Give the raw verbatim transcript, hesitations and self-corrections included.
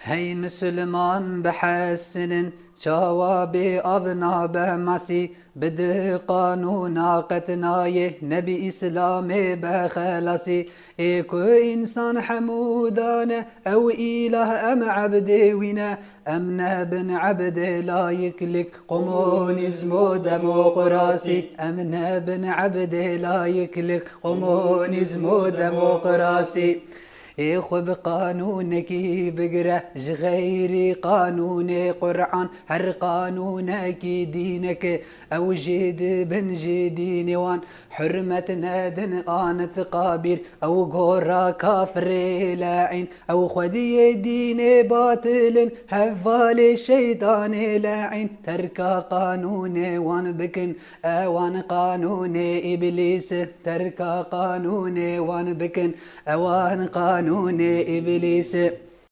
Hey misilman bihesinin, çawa bê av nabe masî, bidi qanûna qetnayê, nebî îslamê be xelasî. Ê ku însan hemû dane, ew îlah em ebdê wî ne, em ne bin ebdê layiklik, komûnîzm û demokrasî. Em ne bin ebdê layiklik, komûnîzm û demokrasî. Ê xwe bi qanûnekî bigire, ji xeyrî qanûnê Quran, her qanûnekî dîneke, ew jî dibin ji dînê wan. Hurmet nedin an tiqabîr, ew gora kafirê le'în, ew xwediyê dînê batilin, hevalê şeytanê le'în. Terka qanûnê wan bikin, ewan qanûnê îblîs. Terka qanûnê wan bikin, ewan qanûnê îblîs.